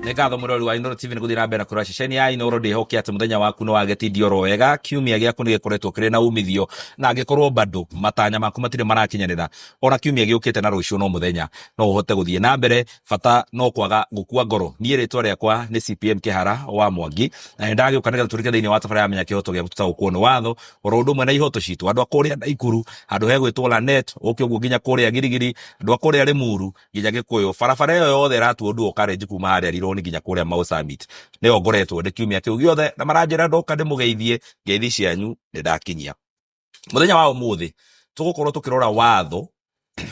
Nĩ ngatho mũrori wa Inooro TV nĩ gũthiĩ na mbere na kũrora ceceni ya Inooro. Ndĩhoke atĩ mũthenya waku nĩ wagĩtindio oro wega, kiumia gĩaku nĩ gĩkoretwo kĩrĩ na umithio, na angĩkorwo bado matanya maku matirĩ marakinyanĩra, ona kiumia gĩũkĩte na rũciũ no mũthenya, no ũhote gũthiĩ na mbere, bata no kwaga gũkua ngoro. Niĩ rĩtwa rĩakwa nĩ CPM Kĩhara wa Mwangi, na nĩ ndagĩũka nĩgetha tũrike thĩinĩ wa tabarĩra ya Menya Kĩhoto Gĩaku, tũtaũkwo nĩ watho oro ũndũ ũmwe na ihoto citũ. Andũ a kũrĩa Naikuru, handũ hegwĩtwo Lanet, ũke ũguo nginya kũrĩa Girigiri, andũ a kũrĩa Limuru nginya Gĩkũyũ, barabara ĩyo yothe ĩratuo dual carriage kuma harĩa Rironi nginya kũrĩa Mau Summit, nĩyo ngoretwo ndĩ kiumia kĩu gĩothe, na maranjĩra ndoka ndĩmũgeithie. Ngeithi cianyu nĩ ndakinyia. Mũthenya wa ũmũthĩ tũgũkorwo tũkĩrora watho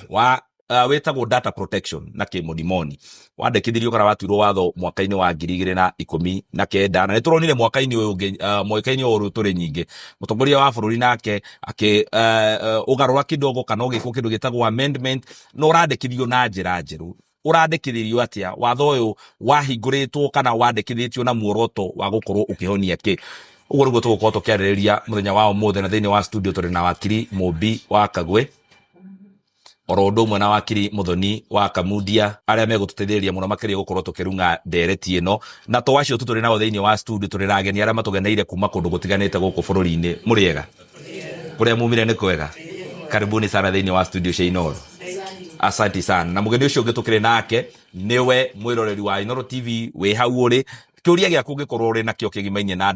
wa wĩtagwo data protection na kĩmonimoni, wandĩkithirio kana watuirwo watho mwaka-inĩ wa 2019, na nĩ tũronire mwaka-inĩ ũyũ ũngĩ, mwaka-inĩ ũyũ tũrĩ nyingĩ, mũtongoria wa bũrũri nake akĩ ũgarũra kidogo kana ũgĩkwo kĩndũ gĩtagwo amendment, na ũrandĩkithio na njĩra njerũ. Ũrandĩkithĩrio atĩa? Watho ũyũ wahingũrĩtwo kana wandĩkithĩtio na muoroto wa gũkorwo ũkĩhonia kĩ? Ũguo nĩguo tũgũkorwo tũkĩarĩrĩria mũthenya wa ũmũthĩ, na thĩinĩ wa studio tũrĩ na wakiri Mũmbi wa Kagwe oro ũndũ ũmwe na wakiri Mũthoni wa Kamundia, arĩa megũtũteithĩrĩria mũno makĩria gũkorwo tũkĩrung'a ndereti ĩno. Na to acio tu tũrĩ nao thĩinĩ wa studio, tũrĩ na ageni arĩa matũgeneire kuma kũndũ gũtiganĩte gũkũ bũrũri-inĩ. Mũrĩega? Kũrĩa mumire nĩ kwega? Karibuni sana thĩinĩ wa studio cia Inooro. Asante sana. Na mũgeni ũcio ũngĩ tũkĩrĩ nake nĩwe mwĩroreri wa Inooro TV wĩ hau ũrĩ, kĩũria gĩaku ũngĩkorwo ũrĩ nakĩo kĩgimainie na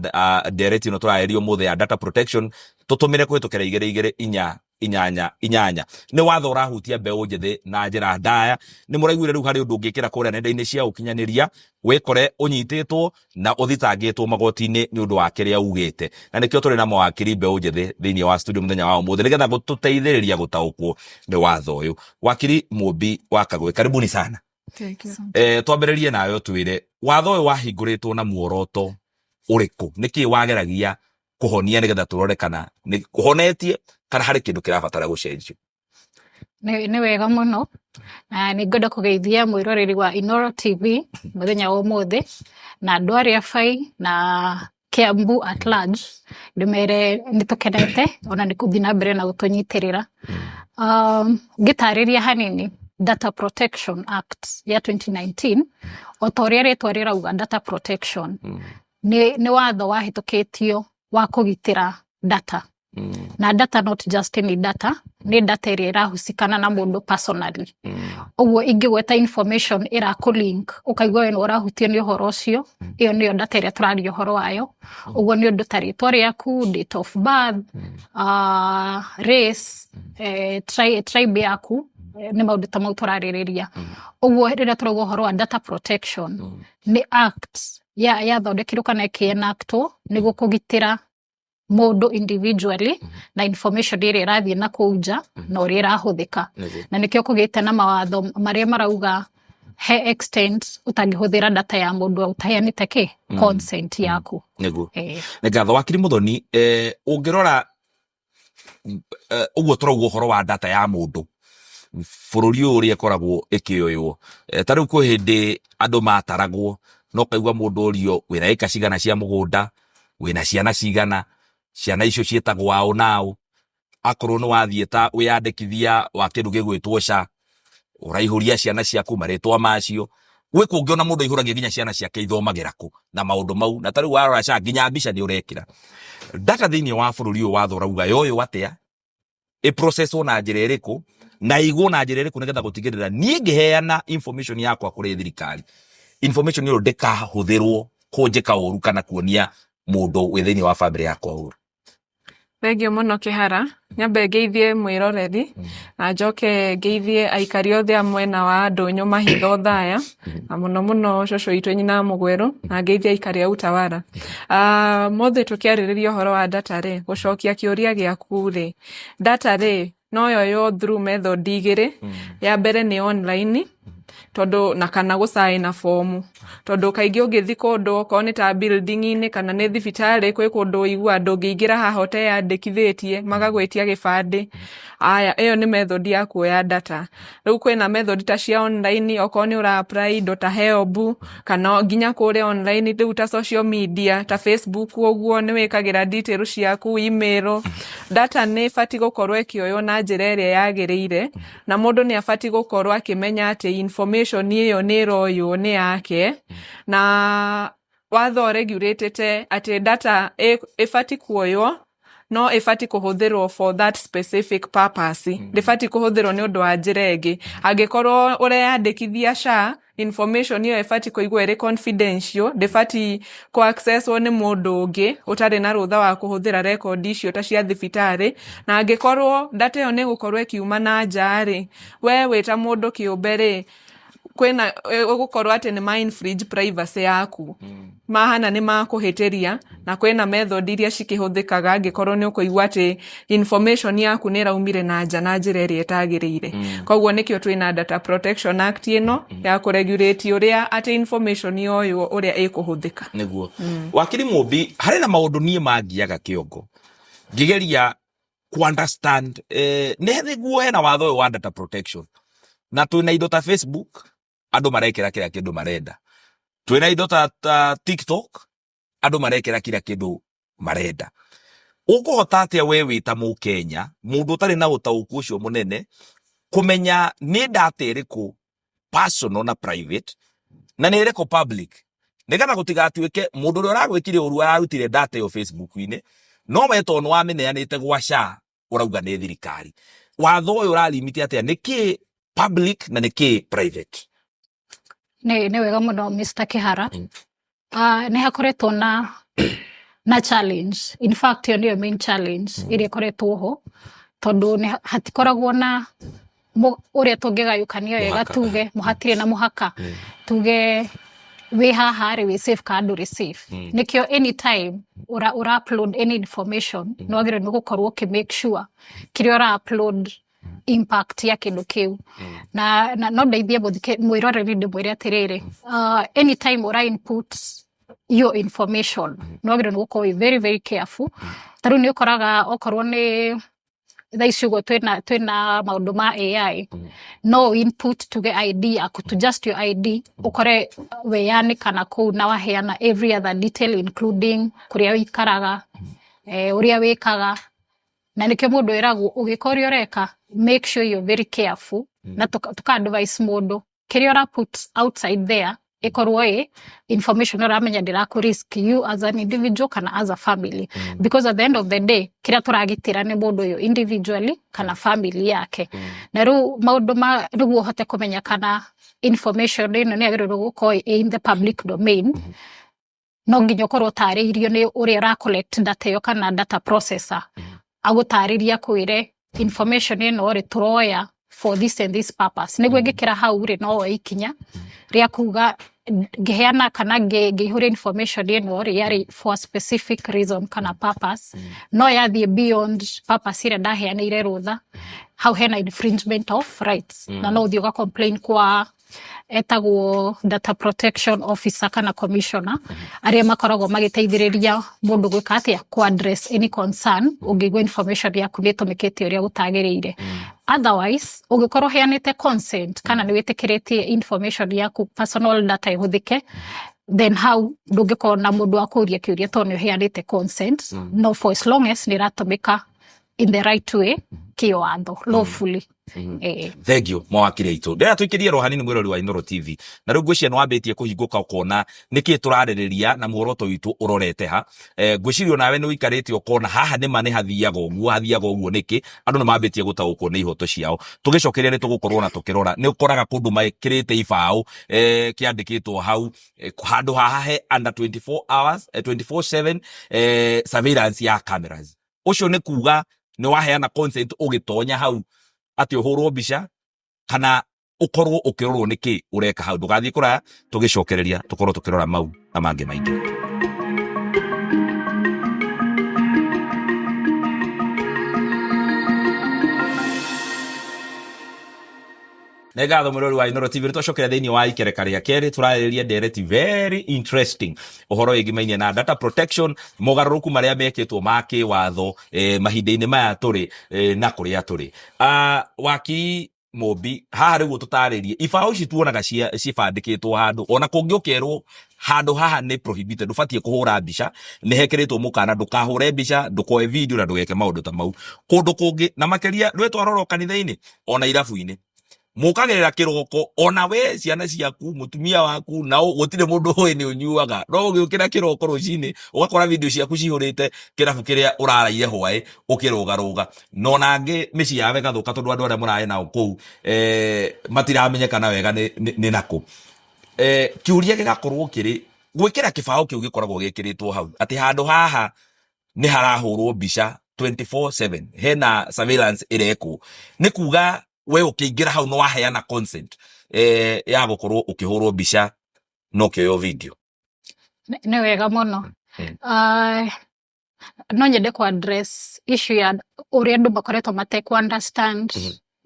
ndereti ĩno tũraerio ũmũthĩ ya data protection, tũtũmĩre kũhĩtũkĩra 22488. Nĩ watho ũrahutia mbeũ njĩthĩ na njĩra ndaya. Nĩ mũraiguire rĩu harĩ ũndũ ũngĩkĩra kũrĩa nenda-inĩ cia ũkinyanĩria, wĩkore ũnyitĩtwo na ũthitangĩtwo magoti-inĩ nĩ ũndũ wa kĩrĩa ugĩte, na nĩkĩo tũrĩ na mawakiri mbeũ njĩthĩ thĩinĩ wa studio mũthenya wa ũmũthĩ nĩgetha gũtũteithĩrĩria gũtaũkwo nĩ watho ũyũ. Wakiri Mũmbi wa Kagwe, karibuni sana. Thank you. Twambĩrĩrie nawe, ũtwĩre watho ũyũ wahingũrĩtwo na muoroto ũrĩkũ, nĩkĩ wageragia kũhonia, nĩgetha tũrore kana nĩ kũhonetie kana harĩ kĩndũ kĩrabatara gũcenjio. Nĩ wega mũno, na nĩ ngwenda kũgeithia mwĩroreri wa Inooro TV mũthenya wa ũmũthĩ, na andũ arĩa bai na Kiambu at large, ndĩmere nĩ tũkenete ona nĩ kũthiĩ na mbere na gũtũnyitĩrĩra. Ngĩtarĩria hanini, Data Protection Act ya 2019, o ta ũrĩa rĩtwa rĩrauga, data protection, nĩ watho wahĩtũkĩtio wa kũgitĩra data, na data not just any data, nĩ data ĩrĩa ĩrahusikana na mũndũ personally. Ũguo ingĩgweta information ĩrakũ-link, ũkaigua we nĩ ũrahutio nĩ ũhoro ũcio, ĩyo nĩyo data ĩrĩa tũraria ũhoro wayo. Ũguo nĩ ũndũ ta rĩtwa rĩaku, date of birth, race, tribe yaku, nĩ maũndũ ta mau tũrarĩrĩria. Ũguo rĩrĩa tũrauga ũhoro wa data protection, nĩ act yathondekirwo kana ĩkĩ-enactwo nĩguo kũgitĩra mũndũ individually na information ĩrĩa ĩrathiĩ na kũu nja na ũrĩa ĩrahũthĩka. Na nĩkĩo kũgĩte na mawatho marĩa marauga he extent ũtangĩhũthĩra data ya mũndũ ũtaheanĩte kĩ consent yaku. Nĩguo. Eh. Nĩ ngatho, wakiri Mũthoni. Ũngĩrora ũguo tũrauga ũhoro wa data ya mũndũ bũrũri ũyũ ũrĩa ĩkoragwo ĩkĩoywo, ta rĩu kwĩ hĩndĩ andũ mataragwo no kaigua mũndũ orio wĩna ĩka cigana cia mũgũnda, wĩna ciana cigana, ciana icio ciĩtagwo aũ naũ, akorwo nĩ wathiĩ ta wĩyandĩkithia wa kĩndũ gĩgwĩtwo SHA, ũraihũria ciana ciaku marĩtwa macio. Gwĩ kũngĩ ona mũndũ aihũragia nginya ciana ciake ithomagĩra kũ na maũndũ mau. Na ta rĩu warora SHA, nginya mbica nĩ ũrekĩra data thĩinĩ wa bũrũri ũyũ. Watho ũrauga yoywo atĩa, ĩprocesswo na njĩra ĩrĩkũ, na ĩigwo na njĩra ĩrĩkũ, nĩgetha gũtigĩrĩra niĩ ngĩheana information yakwa kũrĩ thirikari, information ĩyo ndĩkahũthĩrwo kũnjĩka ũru kana kuonia mũndũ wĩ thĩinĩ wa family yakwa ũru? Thengiũ mũno Kĩhara, nyambe ngeithie mwĩroreri na njoke ngeithie aikari othe a mwena wa Ndũnyũ Mahitha Othaya, na mũno mũno cũcũ witũ nyina Mũgwerũ, na ngeithie aikari a Utawala. Mũthĩ tũkĩarĩrĩria ũhoro wa data rĩ, gũcokia kĩũria gĩaku rĩ, data rĩ no yoywo through method igĩrĩ. Ya mbere nĩ online. Tondu na kana gũcaina bomu, tondu kaingĩ ũngĩthi kũndũ okorwo nĩ ta building-inĩ kana nĩ thibitarĩ, kwĩ kũndũ ũiguaga ndũngĩingĩra haha ũteyandĩkithĩtie, magagwĩtia gĩbandĩ. Aya, ĩyo nĩ method ya kuoya data. Rĩu kwĩna method ta cia online, okorwo nĩ ũra apply indo ta HELB kana nginya kũrĩa online, rĩu ta social media ta Facebook ũguo, nĩ wĩkagĩra detail ciaku, email. Data nĩ ĩbatiĩ gũkorwo ĩkĩoywo na njĩra ĩrĩa yagĩrĩire, na mũndũ nĩ abatiĩ gũkorwo akĩmenya atĩ information ĩyo nĩ ĩroywo nĩ yake, na watho ũregulatĩte atĩ data ĩbatiĩ kuoywo no ĩbatiĩ kũhũthĩrwo for that specific purpose. Ndĩbatiĩ kũhũthĩrwo nĩ ũndũ wa njĩra ĩngĩ. Angĩkorwo ũreyandĩkithia SHA, information ĩyo ĩbatiĩ kũigwo ĩrĩ confidential, ndĩbatiĩ kũ accesswo nĩ mũndũ ũngĩ ũtarĩ na rũtha wa kũhũthĩra record icio ta cia thibitarĩ. Na angĩkorwo data ĩyo nĩ ĩgũkorwo ĩkiuma na nja rĩ, we wĩ ta mũndũ kĩũmbe rĩ, kwĩna ũgũkorwo atĩ nĩ ma infringe privacy yaku, mahana nĩ makũhĩtĩria. Na kwĩna method iria cikĩhũthĩkaga angĩkorwo nĩ ũkũigua atĩ information yaku nĩ ĩraumire na nja na njĩra ĩrĩa ĩtagĩrĩire. Koguo nĩkĩo twĩna Data Protection Act ĩno ya kũregulate ũrĩa atĩ information yoywo ũrĩa ĩkũhũthĩka. Nĩguo, wakiri Mũmbi, harĩ na maũndũ niĩ mangiaga kĩongo ngĩgeria ku understand nĩ nĩguo hena watho ũyũ wa data protection, na twĩna indo ta Facebook, andũ marekĩra kĩrĩa kĩndũ marenda, twĩna indo ta TikTok, andũ marekĩra kĩrĩa kĩndũ marenda. Ũkũhota atĩa we wĩ ta Mũkenya, mũndũ ũtarĩ na ũtaũku ũcio mũnene, kũmenya nĩ data ĩrĩkũ personal na private na nĩ ĩrĩkũ public, nĩgetha gũtigatuĩke mũndũ ũrĩa ũragwĩkire ũru ararutire data ĩyo Facebook-inĩ, no we tondũ nĩ wamĩneanĩte gwa SHA ũrauga nĩ thirikari? Watho ũyũ ũralimit atĩa nĩ kĩ public na nĩ kĩ private? Nĩ wega mũno, Mr. Kihara. Nĩ hakoretwo na challenge. In fact, ĩyo nĩyo main challenge ĩrĩa ĩkoretwo ho, tondũ nĩ hatikoragwo na ũrĩa tũngĩgayũkania wega. Mũhaka. Tuge hatirĩ na mũhaka, tuge wĩ haha rĩ, wĩ safe kana ndũrĩ safe. Nĩkĩo anytime ũra upload any information, nĩ wagĩrĩirwo nĩ gũkorwo ũkĩ make sure kĩrĩa ũra upload, impact ya kĩndũ kĩu. Na no ndeithie mũthike mwĩroreri, ndĩmwĩre atĩrĩrĩ, anytime ũra input your information, nĩ wagĩrĩirwo nĩ gũkorwo wĩ very very careful. Ta rĩu nĩ ũkoraga okorwo nĩ thaa ici ũguo twĩna maũndũ ma AI, no input tuge ID yaku, to just your ID, ũkore weyanĩka kũu na waheana every other detail, including kũrĩa ũikaraga, ũrĩa wĩkaga. Na nĩkĩo mũndũ ĩragwo ũgĩka ũrĩa ũreka, make sure you're very careful, na tuka advise mũndũ kĩrĩa ũra put outside there ĩkorwo ĩ information ũramenya ndĩrakũ risk you as an individual kana as a family, because at the end of the day kĩrĩa tũragitĩra nĩ mũndũ ũyũ individually kana family yake. Na rĩu maũndũ ma nĩguo ũhote kũmenya kana information ĩno nĩ yagĩrĩirwo gũkorwo ĩ in the public domain, no nginya ũkorwo ũtarĩirio nĩ ũrĩa ũra collect data ĩyo kana data processor, agũtarĩria akwĩre information ĩno rĩ, tũroya for this and this purpose. Nĩguo ĩngĩkĩra hau rĩ, no woe ikinya rĩa kuga ngĩheana kana ngĩihũria information ĩno rĩ, yarĩ for a specific reason kana purpose, no yathiĩ beyond purpose ĩrĩa ndaheanĩire rũtha, hau hena infringement of rights, na no ũthiĩ ũga complain kwa etagwo data protection officer kana commissioner, arĩa makoragwo magĩteithĩrĩria mũndũ gwĩka atĩa, ku address any concern ũngĩigua information yaku nĩ ĩtũmĩkĩte ũrĩa gũtagĩrĩire. Otherwise, ũngĩkorwo ũheanĩte consent kana nĩ wĩtĩkĩrĩtie information yaku, personal data ĩhũthĩke, then hau ndũngĩkorwo na mũndũ wa kũũria kĩũria tondũ nĩ ũheanĩte consent. No for as long as nĩ ĩratũmĩka in the right way, kĩwatho, lawfully. Thank you, mawakiri aitũ. Ndĩrenda tũikĩrie ro hanini, mwĩrori wa Inooro TV, na rĩu ngwĩciria nĩ wambĩtie kũhingũka ũkona nĩkĩ tũrarĩrĩria na muoroto witũ ũrorete ha. Ngwĩciria onawe nĩ ũikarĩte ũkona haha nĩma nĩ hathiaga ũguo, hathiaga ũguo nĩkĩ. Andũ nĩ mambĩtie gũtaũkwo nĩ ihoto ciao. Tũgĩcokeria nĩ tũgũkorwo na tũkĩrora nĩ ũkoraga kũndũ mekĩrĩte ibaũ kĩandĩkĩtwo hau, handũ haha he under 24 hours, 24/7 surveillance ya cameras. Ũcio nĩ kuga nĩ waheana consent ũgĩtonya hau atĩ ũhũrwo mbica kana ũkorwo ũkĩrorwo nĩkĩ ũreka hau. Ndũgathiĩ kũraya, tũgĩcokereria tũkorwo tũkĩrora mau na mangĩ maingĩ. Nĩ ngatho mwĩrori wa Inooro TV. Nĩtwacokera thĩinĩ wa ikereka rĩa kerĩ, tũrarĩrĩria ndereti very interesting ũhoro wĩgimainie na data protection, mogarũrũku marĩa mekĩtwo ma kĩwatho mahinda-inĩ maya tũrĩ na kũrĩa tũrĩ. Wakiri Mũmbi, haha rĩu ũtũtarĩrie ibaũ ici tuonaga cibandĩkĩtwo handũ, ona kũngĩ ũkerwo handũ haha nĩ prohibited, ndũbatiĩ kũhũra mbica, nĩ hekĩrĩtwo mũkana ndũkahũre mbica, ndũkoe video na ndũgeke maũndũ ta mau. Kũndũ kũngĩ na makĩria rwĩtwarorwo kanitha-inĩ ona irabu-inĩ, mũkagĩrĩra kĩroko ona we ciana ciaku mũtumia waku na gũtirĩ mũndũ ũĩ nĩ ũnyuaga, no ũgĩũkĩra kĩroko rũcinĩ ũgakora video ciaku cihũrĩte kĩrabu kĩrĩa ũraraire hwaĩ ũkĩrũgarũga, na ona angĩ mĩciĩ yao ĩgathũka tondũ andũ arĩa mũrarĩ nao kũu matiramenyekana wega nĩ nakũ. Kĩũria gĩgakorwo kĩrĩ gwĩkĩra kĩbaũ kĩu gĩkoragwo gĩkĩrĩtwo hau atĩ handũ haha nĩ harahũrwo mbica 24/7, hena surveillance ĩrekwo, nĩ kuga we ũkĩingĩra hau nĩ waheana consent ya gũkorwo ũkĩhũrwo mbica na ũkĩoywo video. Nĩ wega mũno. No nyende ku address issue ya ũrĩa andũ makoretwo matekũ understand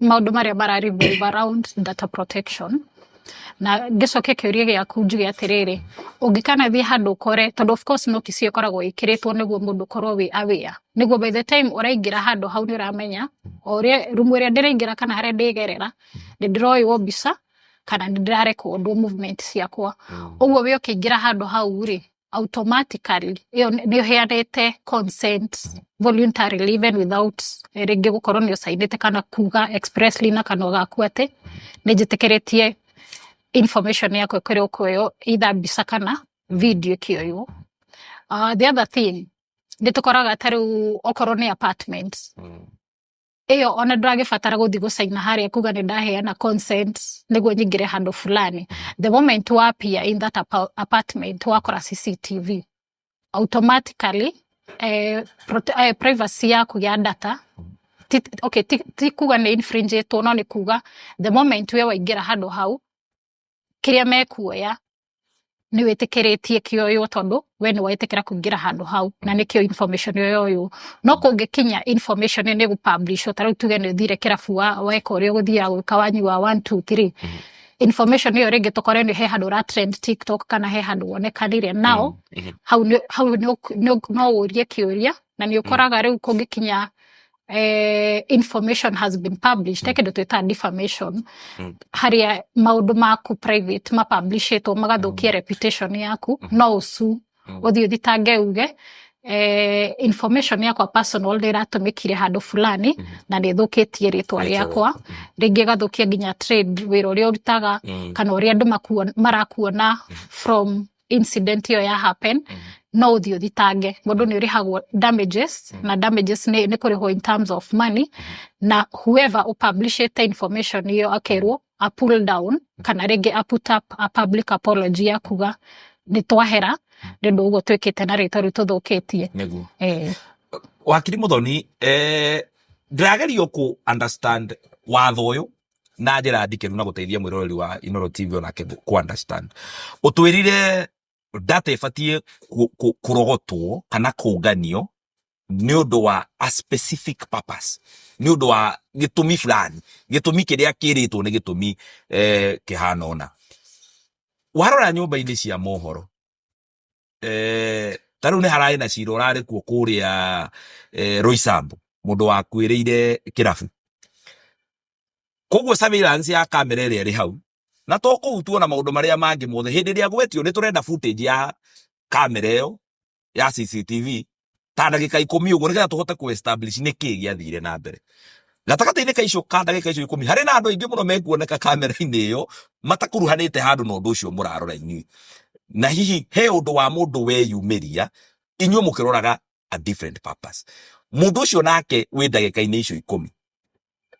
maũndũ marĩa mara revolve around data protection, na ngĩcokia kĩũria gĩaku njuge atĩrĩrĩ, ũngĩkanathiĩ handũ ũkore, tondũ of course notice ĩyo ĩkoragwo ĩkĩrĩtwo nĩguo mũndũ ũkorwo wĩ aware, nĩguo by the time ũraingĩra handũ hau nĩ ũramenya o ũrĩa rumu ĩrĩa ndĩraingĩra kana harĩa ndĩgerera nĩ ndĩroywo mbica kana nĩ ndĩrarekondwo movement ciakwa. Ũguo we ũkĩingĩra handũ hau rĩ, automatically ĩyo nĩ ũheanĩte consent voluntarily, even without rĩngĩ gũkorwo nĩ ũcainĩte kana kuga expressly na kanua gaku atĩ nĩ njĩtĩkĩrĩtie information yakwa ĩkorwo kuoywo, either mbica kana video ĩkĩoywo. The other thing nĩ tũkoraga ta rĩu okorwo nĩ apartment ĩyo, ona ndũragĩbatara gũthiĩ gũcaina harĩa kuga nĩ ndaheana consent nĩguo nyingĩre handũ fulani. The moment wa appear in that apartment, wakora CCTV, automatically privacy yaku ya data ti, okay, ti kuga nĩ infringetwo, no nĩ kuga the moment we waingĩra handũ hau, kĩrĩa mekuoya nĩ wĩtĩkĩrĩtie kĩoywo, tondũ we nĩ wetĩkĩra kũingĩra handũ hau na nĩkĩo information ĩyo yoywo. No kũngĩkinya information ĩyo nĩ ĩgũpublishwo, ta rĩu tuge nĩ ũthire kĩrabu weka ũrĩa ũgũthiaga gwĩka, wanyua 1 2 3, information ĩyo rĩngĩ tũkore nĩ he handũ ũra trend TikTok kana he handũ wonekanire nao, hau no ũrie kĩũria, na nĩ ũkoraga rĩu kũngĩkinya information has been published, he kĩndũ twĩtaga defamation, harĩa maũndũ maku private mapublishĩtwo magathũkia reputation yaku. No ũcu ũthiĩ ũthitange uge information yakwa personal nĩ ĩratũmĩkire handũ fulani na nĩ ĩthũkĩtie rĩtwa rĩakwa, rĩngĩ ĩgathũkia nginya trade, wĩra ũrĩa ũrutaga, kana ũrĩa andũ marakuona from incident ĩyo ya happen. No ũthiĩ ũthitange mũndũ, nĩ ũrĩhagwo damages, na damages nĩ kũrĩhwo in terms of money, na whoever ũpublishĩte information ĩyo akerwo a pull down kana rĩngĩ a put up a public apology ya kuga nĩ twahera nĩ ũndũ ũguo twĩkĩte na rĩtwa rĩu tũthũkĩtie. Nĩguo. Wakiri Muthoni, ndĩragerio kũ understand watho ũyũ na njĩra ndikĩru na gũteithia mwĩroreri wa Inooro TV onake kũ understand. Ũtwĩrire data ĩbatiĩ kũrogotwo kana kũnganio nĩ ũndũ wa a specific purpose, nĩ ũndũ wa gĩtũmi fulani, gĩtũmi kĩrĩa kĩrĩtwo nĩ gĩtũmi kĩhana ũna. Warora nyũmba-inĩ cia mohoro, ta rĩu nĩ hararĩ na cira ũrarĩ kuo kũrĩa Roysambu, mũndũ wakuĩrĩire kĩrabu. Koguo surveillance ya kamera ĩrĩa ĩrĩ hau, na to kũu tuona maũndũ marĩa mangĩ mothe, hĩndĩ ĩrĩa gwetio nĩ tũrenda footage ya kamera ĩyo ya CCTV ta ndagĩka 10 ũguo, nĩgetha tũhote kũ establish nĩ kĩĩ gĩathire na mbere gatagatĩ-inĩ ka icio ka ndagĩka icio 10. Harĩ na andũ aingĩ mũno mekuoneka kamera-inĩ ĩyo matakuruhanĩte handũ na ũndũ ũcio mũrarora inyuĩ, na hihi he ũndũ wa mũndũ weyumĩria, inyuĩ mũkĩroraga a different purpose. Mũndũ ũcio nake wĩ ndagĩka-inĩ icio 10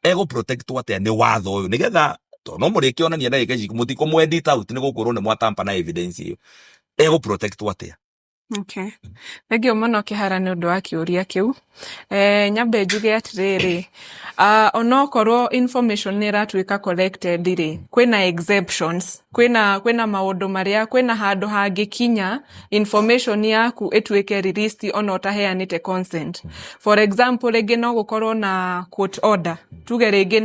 egũ protectwo atĩa nĩ watho ũyũ, nĩgetha tondũ no mũrĩkĩonania ndagĩka ici mũtikũmũ edit out, nĩ gũkorwo nĩ mwatampa na evidence ĩyo, egũ protectwo atĩa? Okay. Thengiũ mũno Kĩhara nĩ ũndũ wa kĩũria kĩu. Nyambe njuge atĩrĩrĩ, onokorwo information nĩ ĩratuĩka collected rĩ, kwĩna exceptions, kwĩna maũndũ marĩa, kwĩna handũ hangĩkinya information yaku ĩtuĩke released ona ũtaheanĩte consent. For example, rĩngĩ no gũkorwo na court order, tuge rĩngĩ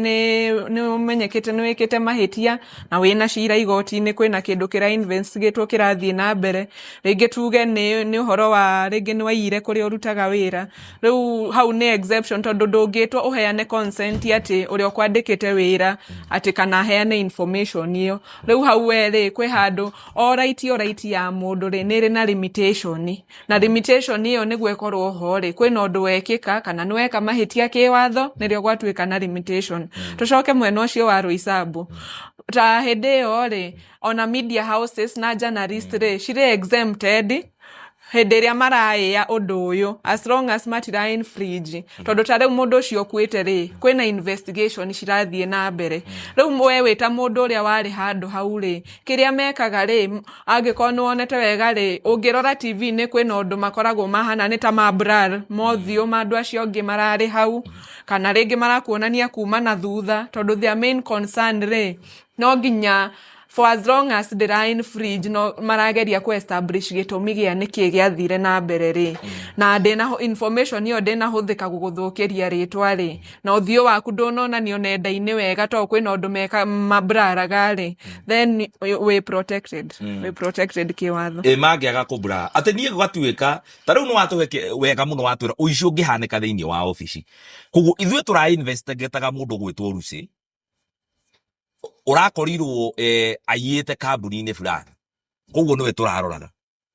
nĩ ũmenyekete nĩ wĩkĩte mahĩtia na wĩna cira igoti-inĩ, kwĩna kĩndũ kĩra investigatwo kĩrathiĩ na mbere, rĩngĩ tuge nĩ ũhoro wa rĩngĩ nĩ waiyire kũrĩa ũrutaga wĩra, rĩu hau nĩ exception tondũ ndũngĩtwo ũheane consent atĩ ũrĩa ũkwandĩkĩte wĩra atĩ kana aheane information ĩyo. Rĩu hau we rĩ, kwĩ handũ o right ya mũndũ rĩ nĩ ĩrĩ na limitation, na limitation ĩyo nĩguo ĩkorwo ho rĩ, kwĩna ũndũ wekĩka kana nĩ weka mahĩtia kĩwatho nĩrĩo gwatuĩka na limitation. Tũcoke mwena ũcio wa Roysambu, ta hĩndĩ ĩyo rĩ, ona media houses na journalist rĩ cirĩ exempted hĩndĩ ĩrĩa maraĩa ũndũ ũyũ as long as matira infringe, tondũ ta rĩu mũndũ ũcio ũkuĩte rĩ, kwĩna investigation cirathiĩ na mbere. Rĩu we wĩ ta mũndũ ũrĩa warĩ handũ hau rĩ, kĩrĩa mekaga rĩ, angĩkorwo nĩ wonete wega rĩ, ũngĩrora TV-inĩ kwĩna ũndũ makoragwo mahana nĩ ta ma blur mothiũ ma andũ acio angĩ mararĩ hau, kana rĩngĩ marakuonania kuma na thutha, tondũ their main concern rĩ, no nginya for as long as ndĩra infringe no marageria ku establish gĩtũmi gĩa nĩkĩ gĩathire na mbere rĩ, na ndĩna information ĩyo ndĩnahũthĩka gũgũthũkĩria rĩtwa rĩ, na ũthiũ waku ndũnonanio nenda-inĩ wega tondũ kwĩna ũndũ meka mabraraga rĩ, then wĩ protected, wĩ protected kĩwatho. Ĩ mangĩaga kũbura atĩ niĩ gũgatuĩka ta rĩu nĩ watũhe wega mũno, watwĩra ũici ũngĩhanĩka thĩinĩ wa obici, koguo ithuĩ tũra investigataga mũndũ gwĩtwo Lucy ũrakorirwo aiyĩte kambuni-inĩ fulani, koguo nĩwe tũraroraga,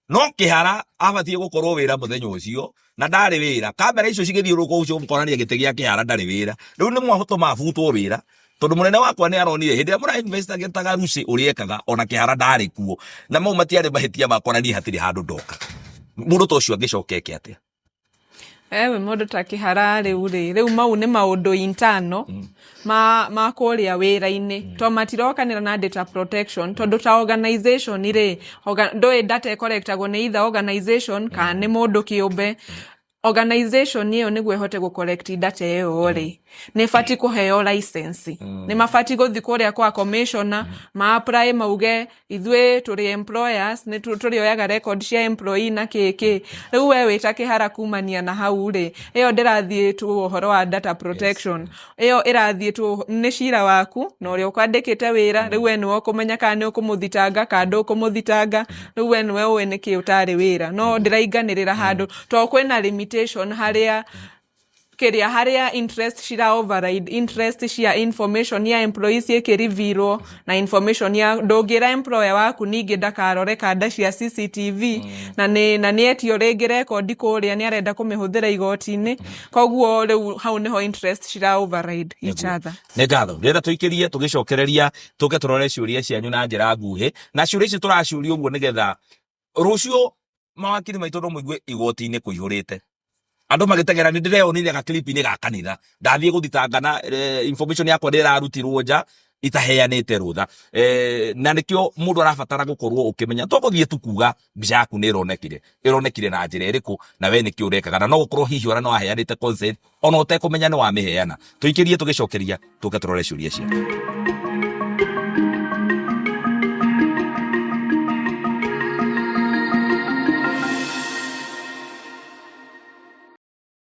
no Kĩhara abatiĩ gũkorwo wĩra mũthenya ũcio na ndarĩ wĩra. Kamera icio cigĩthiũrũrũka ũcio mũkonania gĩtĩ gĩa Kĩhara ndarĩ wĩra. Rĩu nĩ mwahũtũma abutwo wĩra tondũ mũnene wakwa nĩ aronire hĩndĩ ĩrĩa mũra investigataga Lucy ũrĩa ekaga ona Kĩhara ndarĩ kuo, na mau matiarĩ mahĩtia makwa na niĩ hatirĩ handũ ndoka. Mũndũ ta ũcio angĩcoka eke atĩa? Ewe mũndũ ta Kĩhara rĩu rĩ, rĩu mau nĩ maũndũ internal ma kũrĩa wĩra-inĩ, to matirokanĩra na data protection, tondũ ta organization rĩ, ndũĩ data ĩkorektagwo nĩ either organization kana nĩ mũndũ kĩũmbe. Organization ĩyo nĩguo ĩhote gũ collect data ĩyo rĩ, nĩ ĩbatiĩ kũheo license, nĩ mabatiĩ gũthiĩ kũrĩa kwa commissioner ma apply mauge ithuĩ tũrĩ employers nĩ tũrĩoyaga record cia employee na kĩkĩ. Rĩu we wĩ ta Kĩhara kumania na hau rĩ, ĩyo ndĩrathiĩ tu ũhoro wa data protection, ĩyo ĩrathiĩ tu nĩ cira waku na ũrĩa ũkwandĩkĩte wĩra. Rĩu we nĩwe ũkũmenya kana nĩ ũkũmũthitanga kana ndũkũmũthitanga. Rĩu we nĩwe ũĩ nĩkĩ ũtarĩ wĩra, no ndĩrainganĩrĩra handũ to kwĩna limitation harĩa kĩrĩa harĩa interest cira override interest cia information ya employees ĩkĩrivirwo na information ya ndũngĩra employer waku ningĩ ndakarore kanda cia CCTV na nĩ etio rĩngĩ rekondi kũrĩa nĩ arenda kũmĩhũthĩra igoti-inĩ. Koguo rĩu hau nĩho interest cira override each other. Nĩ ngatho. Ndĩrenda tũikĩrie tũgĩcokereria tũke tũrore ciũria cianyu na njĩra nguhĩ, na ciũria ici tũraciũria ũguo nĩgetha rũciũ mawakiri maitũ no mũigue igoti-inĩ kũihũrĩte andũ magĩteng'era. Nĩ ndĩreyonire gaclip-inĩ ga kanitha ndathiĩ gũthitanga na information yakwa nĩ ĩrarutirwo nja itaheanĩte rũtha, na nĩkĩo mũndũ arabatara gũkorwo ũkĩmenya to gũthiĩ tu kuga mbica yaku nĩ ĩronekire, ĩronekire na njĩra ĩrĩkũ na we nĩkĩ ũrekaga, na no gũkorwo hihi ona no waheanĩte consent ona ũtekũmenya nĩ wamĩheana. Tũikĩrie tũgĩcokeria tũke tũrore ciũria ciaku.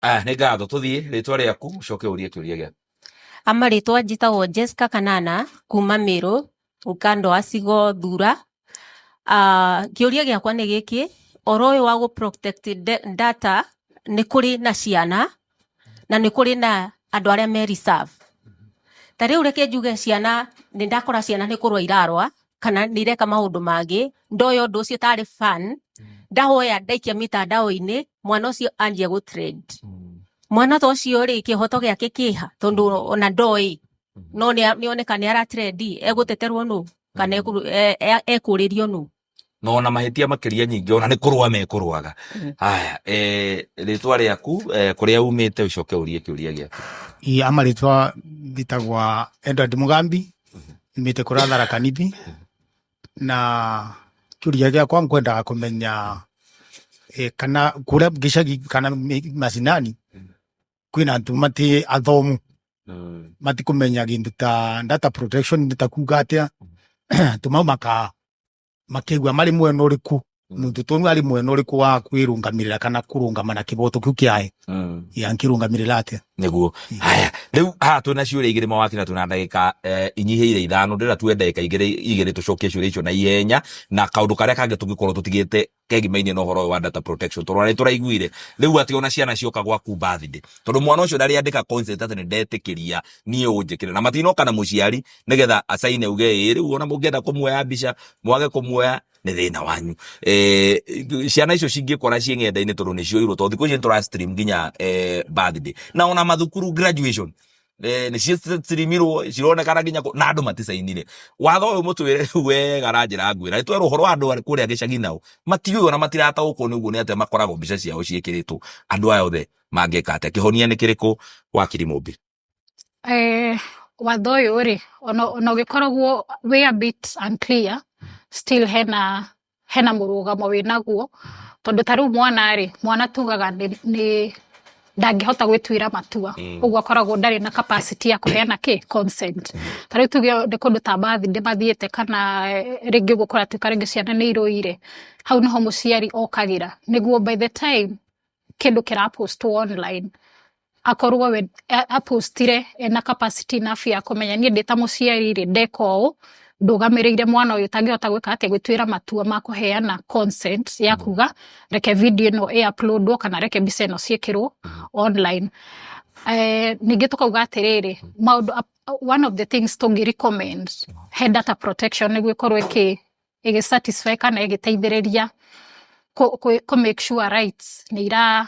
Ah, nĩ ngatho. Tũthiĩ rĩtwa rĩaku ũcoke ũrie kĩũria gĩaku. Amarĩtwa njĩtagwo Jessica Kanana kuma Meru, ukando wa Cigo Thura. Kĩũria gĩakwa nĩ gĩkĩ, ũhoro ũyũ wa gũ protect data, nĩ kũrĩ na ciana na nĩ kũrĩ na andũ arĩa me reserve. Ta rĩu reke njuge ciana, nĩ ndakora ciana nĩ kũrũa irarũa kana nĩ ireka maũndũ mangĩ, ndoya ũndũ ũcio tarĩ fun, ndahoya ndaikia mitandao-inĩ, mwana ũcio anjia gũ trend. Mwana ta ũcio rĩ, kĩhoto gĩake kĩha? Tondũ ona ndoĩ no nĩ oneka nĩ ara trend, egũteterwo nũ kana ekũrĩrio nũ? Na ona mahĩtia makĩria nyingĩ ona nĩ kũrũa mekũrũaga. Haya, rĩtwa rĩaku, kũrĩa umĩte, ũcoke ũrie kĩũria gĩaku. I amarĩtwa njĩtagwa Edward Mugambi, nyumĩte kũrĩa Tharaka Nithi, na kĩũria gĩakwa ngwendaga kũmenya Kana kuria gicagi kana macinani kwina antu mati athomu, matikumenya gindu ta data protection ni ta kuga atia. Antu mau maka makigua mari mwena uriku, muntu tonu ari mwena uriku wa kwirungamirira kana kurungama na kiboto kiu kiae yankirungamirira atia. Niguo. Haya, riu haha twina ciũria igĩrĩ, mawaki, na twina ndagĩka inyihĩire 5. Ndĩrenda tuoe ndagĩka 2 2 tũcokie ciũria icio na ihenya, na kaũndũ karĩa kangĩ tũngĩkorwo tũtigĩte kegimainie na ũhoro ũyũ wa data protection, tondũ ona nĩtũraiguire rĩu atĩ ona ciana cioka gwaku birthday, tondũ mwana ũcio ndarĩandĩka consent atĩ nĩndetĩkĩria niĩ ũnjĩkĩre, na matinoka na mũciari nĩgetha acaine uge ĩĩ. Rĩu ona mũngĩenda kũmuoya mbica, mwage kũmuoya, nĩ thĩna wanyu. Ciana icio cingĩkora ciĩ ng'enda-inĩ, tondũ nĩ cioirwo, tondũ thikũ ici nĩ tũra stream nginya birthday na ona mathukuru graduation nĩ cistreamirwo, cironekana nginya na andũ maticainire watho ũyũ. Mũtwĩre rĩu wega na njĩra nguhĩ, na nĩtwerwo ũhoro wa andũ arĩa kũrĩa gĩcagi nao matiũĩ ona matirataũkwo nĩ ũguo nĩ atĩa makoragwo mbica ciao ciĩkĩrĩtwo. Andũ aya othe mangĩka atĩa? Kĩhonia nĩ kĩrĩkũ, wakiri Mũmbi? Watho ũyũ rĩ, ona ũgĩkoragwo wĩ a bit unclear, still hena mũrũgamo wĩnaguo, tondũ ta rĩu mwana rĩ, mwana tugaga nĩ ndangĩhota gwĩtuĩra matua. Ũguo akoragwo ndarĩ na capacity ya kũheana kĩ consent. Ta rĩu tuge nĩ kũndũ ta birthday mathiĩte, kana rĩngĩ ũguo kũratuĩka rĩngĩ ciana nĩ irũire, hau nĩho mũciari okagĩra nĩguo by the time kĩndũ kĩrapostwo online, akorwo we apostire ena capacity enough ya kũmenya, niĩ ndĩ ta mũciari rĩ, ndeka ũũ ndũgamĩrĩire mwana ũyũ ũtangĩhota gwĩka atĩa, gwĩtuĩra matua ma kũheana consent ya kuga reke video ĩno ĩ uploadwo kana reke mbica ĩno ciĩkĩrwo online. Ningĩ tũkauga atĩrĩrĩ, maũndũ, one of the things tũngĩ recommend he data protection nĩguo ĩkorwo ĩgĩ satisfy kana ĩgĩteithĩrĩria kũ make sure rights nĩ ira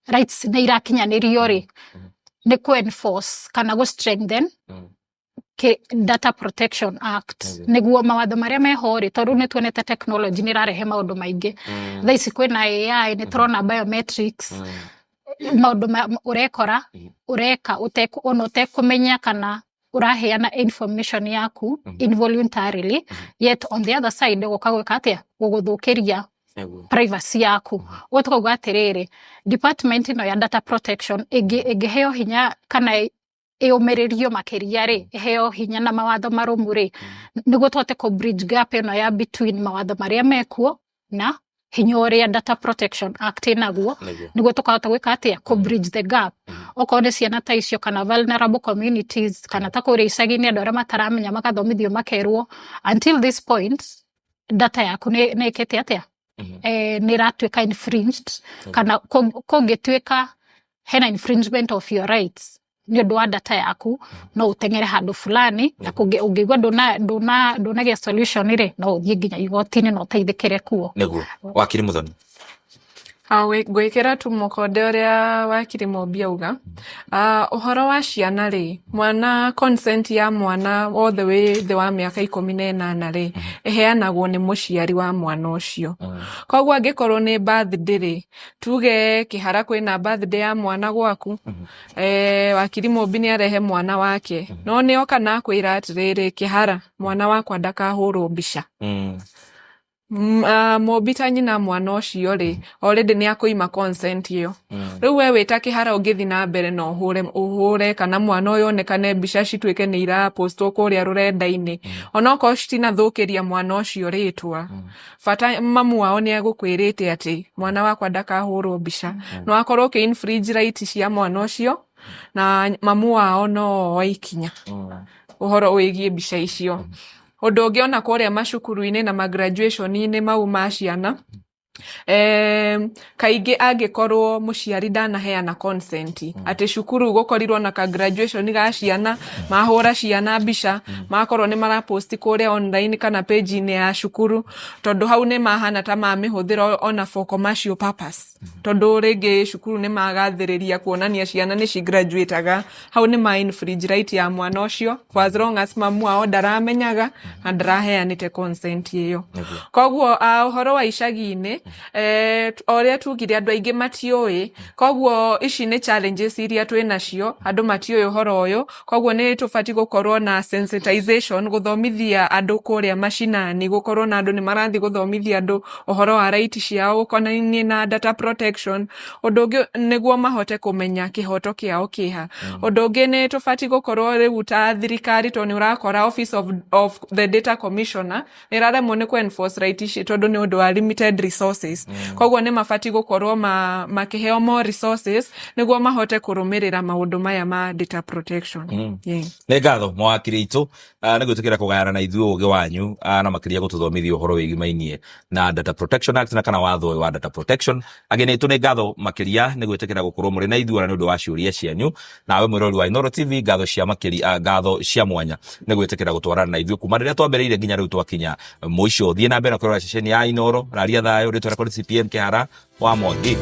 rights nĩ irakinyanĩrio rĩ, nĩ kũ enforce kana gũ strengthen Data Protection Act, nĩguo mawatho marĩa meho rĩ, tondũ nĩ tuonete technology nĩ ĩrarehe maũndũ maingĩ. Thaa ici kwĩna AI, nĩ tũrona biometrics, maũndũ ũrekora ũreka ona ũtekũmenya kana ũraheana information yaku involuntarily, yet on the other side gũka gwĩka atĩa, gũgũthũkĩria privacy yaku. Ũguo tũkauga atĩrĩrĩ, department ĩno ya data protection ĩngĩheo hinya kana ĩũmĩrĩrio makĩria rĩ, ĩheo hinya na mawatho marũmu rĩ, nĩguo tũhote kũ bridge gap ĩno ya between mawatho marĩa mekuo na hinya ũrĩa Data Protection Act ĩnaguo, nĩguo tũkahota gwĩka atĩa, kũ bridge the gap. Okorwo nĩ ciana ta icio kana vulnerable communities kana ta kũrĩa icagi-inĩ, andũ arĩa mataramenya magathomithio, makerwo until this point data yaku nĩ ĩkĩte atĩa, nĩ ĩratuĩka infringed, kana kũngĩtuĩka hena infringement of your rights nĩ ũndũ wa data yaku, no ũteng'ere handũ fulani, na ũngĩigua ndũnagĩa solution rĩ, no ũthiĩ nginya igoti-inĩ na ũteithĩkĩre kuo. Nĩguo, wakiri Muthoni. Ngwĩkĩra tu mũkonde ũrĩa wakiri Mũmbi auga. Ũhoro wa ciana rĩ, mwana, consent ya mwana wothe wĩ thĩ wa mĩaka 18 rĩ, ĩheanagwo nĩ mũciari wa mwana ũcio. Koguo angĩkorwo nĩ birthday rĩ, tuge Kĩhara kwĩna birthday ya mwana gwaku, wakiri Mũmbi nĩ arehe mwana wake, no nĩ oka na akwĩra atĩrĩrĩ, "Kĩhara, mwana wakwa ndakahũrwo mbica." Mũmbi ta nyina mwana ũcio rĩ, already nĩ akũima consent ĩyo. Rĩu we wĩ ta Kĩhara ũngĩthiĩ na mbere na ũhũre kana mwana ũyũ onekane, mbica cituĩke nĩ irapostwo kũrĩa rũrenda-inĩ, onokorwo citinathũkĩria mwana ũcio rĩtwa, bata mamu wao nĩ egũkwĩrĩte atĩ mwana wakwa ndakahũrwo mbica, no akorwo ũkĩ infringe right cia mwana ũcio, na mamu wao no oe ikinya ũhoro wĩgiĩ mbica icio. Ũndũ ũngĩ, ona kũrĩa macukuru-inĩ na ma graduation-inĩ mau ma ciana, kaingĩ angĩkorwo mũciari ndanaheana consent atĩ cukuru gũkorirwo na ka graduation ga ciana, mahũra ciana mbica, makorwo nĩ marapost kũrĩa online kana page-inĩ ya cukuru, tondũ hau nĩ mahana ta mamĩhũthĩra ona for commercial purpose, tondũ rĩngĩ cukuru nĩ magathĩrĩria kuonania ciana nĩ cigraduataga, hau nĩ ma infringe right ya mwana ũcio for as long as mamu wao ndaramenyaga na ndaraheanĩte consent ĩyo. Koguo ũhoro wa icagi-inĩ, O ũrĩa tugire andũ aingĩ matiũĩ, koguo ici nĩ challenges iria twĩ nacio, andũ matiũĩ ũhoro ũyũ, koguo nĩ tũbatiĩ gũkorwo na sensitization, gũthomithia andũ kũrĩa macinani, gũkorwo na andũ nĩ marathiĩ gũthomithia andũ ũhoro wa right ciao ũkonainie na data protection, ũndũ ũngĩ nĩguo mahote kũmenya kĩhoto kĩao kĩha. Ũndũ ũngĩ nĩ tũbatiĩ gũkorwo rĩu ta thirikari, tondũ nĩ ũrakora office of the data commissioner nĩ ĩraremwo nĩ kũ enforce right ici tondũ nĩ ũndũ wa limited resources. Koguo nĩ mabatiĩ gũkorwo makĩheo more resources nĩguo mahote kũrũmĩrĩra maũndũ maya ma data protection. Yeah. Nĩ ngatho mawakiri itũ nĩ gwĩtĩkĩra kũgayana na ithuĩ ũgĩ wanyu na makĩria gũtũthomithia ũhoro wĩgimainie na Data Protection Act na kana watho ũyũ wa data protection. Ageni aitũ, nĩ ngatho makĩria nĩ gwĩtĩkĩra gũkorwo mũrĩ na ithuĩ ona nĩ ũndũ wa ciũria cianyu. Nawe mwĩrori wa Inooro TV, ngatho cia makĩria, ngatho cia mwanya nĩ gwĩtĩkĩra gũtwarana na ithuĩ kuma rĩrĩa twambĩrĩirie nginya rĩu twakinya mũico. Thiĩ na mbere na kũrora ceceni ya Inooro. Raria thayũ. Rĩtwa rĩakwa nĩ CPM Kĩhara wa Mwangi.